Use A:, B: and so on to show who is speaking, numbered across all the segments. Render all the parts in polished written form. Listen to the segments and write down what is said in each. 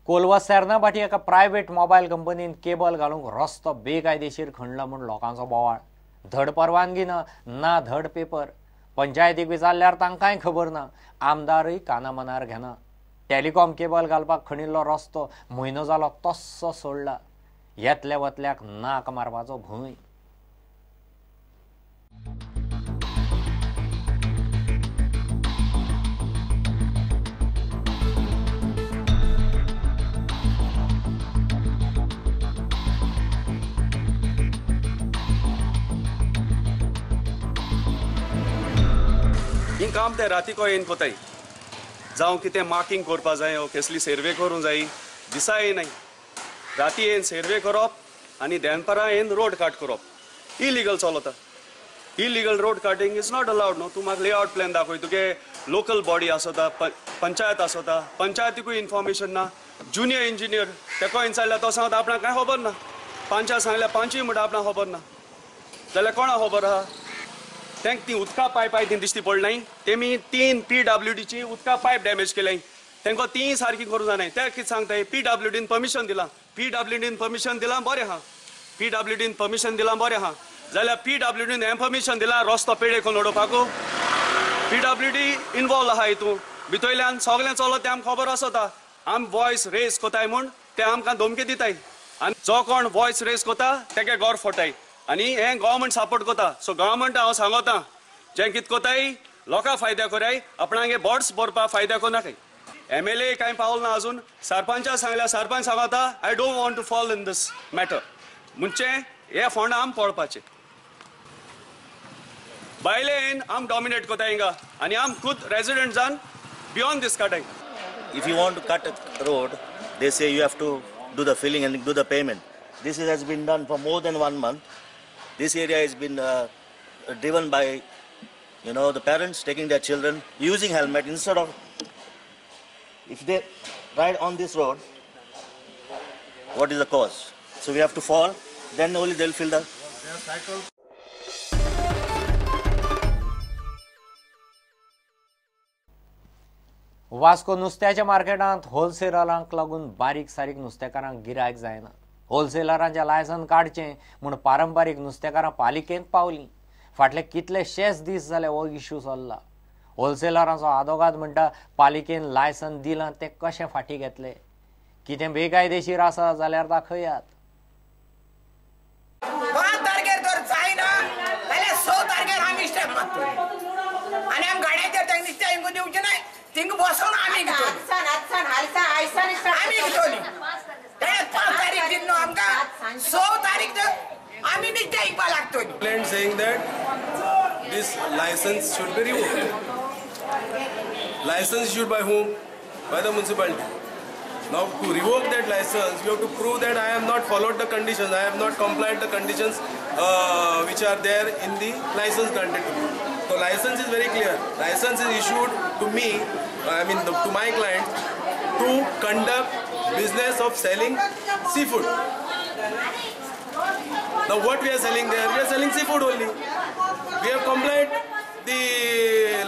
A: कोलवा सेर्नाभाटी एका private mobile कंपनीन cable घालूंक रस्तो बेकायदेशीर खणला म्हूण लोकांचो बोवाळ. धड परवानगी ना, ना धड पेपर. पंचायतीक विचारल्यार तांकांय खबर ना. आमदारूय काना मनार घेना. टेलिकॉम केबल घालपाक खणिल्लो रस्तो म्हयनो जालो तस्सो सोडला. येतल्या वतल्याक नाक मारपाचो भंय.
B: ही काम ते रातीको येन कोताय, जावं कितें मार्किंग करपा जाय वो कसली सर्वे करूंक जाय, दिसा येनाय, राती येन सर्वे करप आनी दनपारां येन रोड काट करप. इलिगल चलता. Illegal road cutting is not allowed न्हू. तूं म्हाका लेआवट प्लॅन दाखय, तुगे लोकल बॉडी आसता, पंचायत आसता, पंचायतीकूय इन्फॉर्मेशन ना. ज्युनियर इंजिनियर तेको विचारल्यार तो सांगता आपणाक कांय खबर ना. पांचा सांगल्यार पांचूय म्हणटा आपणाक खबर ना. जाल्यार कोणाक खबर आहा? तांकां ती उदका पायपाय ती दिश्टी पडलाय. तेमी 3 PWDची उदका पायप डॅमेज केल्याय. तांकां ती सारकी करूंक जाणाय. ते कितें सांगताय, PWDन परमिशन दिलां, PWDन परमिशन दिलां, बरें आहा. PWDन परमिशन दिलां, बरें आहा. जाल्यार PWDन हें परमिशन दिलां रस्तो पेडे करून उडोवपाकू. PWD involve आहा हितून भितरल्यान सगळें चलता तें आमकां खबर आसता. आम वॉयस रेज कोताय म्हूण ते आमकां धमकी दिताय आनी जो कोण वॉयस रेज कोता तेगे गोर फोटाय आनी हें गव्हर्मेंट सपोर्ट कोता. सो गव्हर्मेंट हांव सांगोता जें कितें कोताय लोकां फायद्या कोराय, आपणागे बोर्ड्स भरपा फायद्या कोनाकाय. MLA कांय पावल ना अजून. सरपंचा सांगल्या, सरपंच सांगता I don't want to fall in this matter. म्हणजे हे फोंड आम पळपाचे. भायले येन आम डॉमिनेट कोताय हिंगा आनी आम खुद रेजिडंट जावन beyond this काटाय.
C: If you want to cut a road, they say you have to do the filling and do the payment. This has been done for more than 1 month. This area has been driven by, you know, the parents taking their children using helmet instead of, if they ride on this road, what is the cause? So we have to fall, then only they'll feel the.
A: Vasco नुस्त्याच्या मार्केटांत होलसेलरांक लागून बारीक सारीक नुस्तेकारांक गिरायक जायना. होलसेलरांचें license काडचें म्हूण पारंपारीक नुस्तेकारां पालिकेंत पावलीं. फाटले कितलेशेच दीस जाले हो इश्यू चल्ला. होलसेलरांचो आदोगाद म्हणटा पालिकेन लायसन दिलां तें कशें फाटीं घेतले? कितें बेकायदेशीर आसा जाल्यार दाखयात.
D: 5 तारखेर जर जायना जाल्यार 6 तारखेर आमी स्टेप मारतले आनी आम गाडयेचेर तांकां नुस्तें हिंगा दिवचें ना. थिंगा बसोन आमी घेतली, आमी घेतली. 5 तारीख दिल्लो आमकां, 6 तारीख आमी नुस्तें विकपाक लागतली.
E: Complaint saying that this license should be revoked. License issued by whom? By the municipality. Now to revoke that license, you have to prove that I have not followed the conditions, I have not complied the conditions which are there in the license granted to me. So license is very clear. License is issued to me, I mean to my client, to conduct business of selling seafood. Now what we are selling there? We are selling seafood only. We have complied the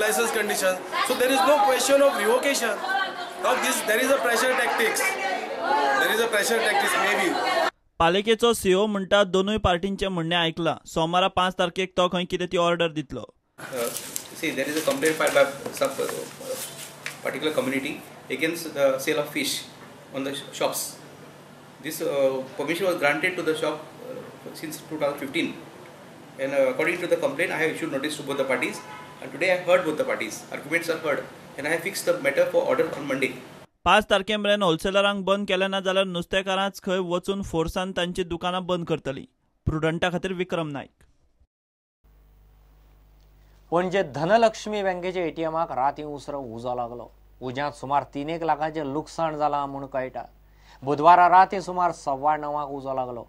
E: license conditions. So there is no question of revocation. Now this, there is a pressure tactics. There is a pressure tactics maybe.
F: पालिकेचो CO म्हणटा दोनूय पार्टींचें म्हणणें आयकलां. सोमारा 5 तारखेक तो खंय कितें ती ऑर्डर दितलो.
G: See, there is a complaint filed by some particular community against the sale of fish on the shops. This permission was granted to the shop since 2015, and according to the complaint, I have issued notice to both the parties, and today I heard both the parties. Arguments are heard, and I have fixed the matter for order on Monday.
F: 5 तारखे मेरेन होलसेलरांक बंद केलें ना जाल्यार नुस्तेकारांच खंय वचून फोर्सान तांची दुकानां बंद करतली. प्रुडंटा खातीर विक्रम नायक.
A: पणजे धनलक्ष्मी बँकेच्या ATMाक राती उसरो उजो लागलो. उज्यांत सुमार 3 लाखांचें लुकसाण जालां म्हूण कळटा. बुधवारा राती सुमार 9:15 उजो लागलो.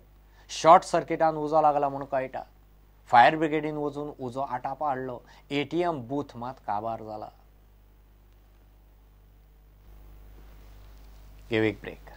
A: शॉर्ट सर्किटान उजो लागला म्हूण कळटा. फायर ब्रिगेडीन वचून उजो आटापा हाडलो. ATM booth मात काबार जाला. घेवं एक ब्रेक.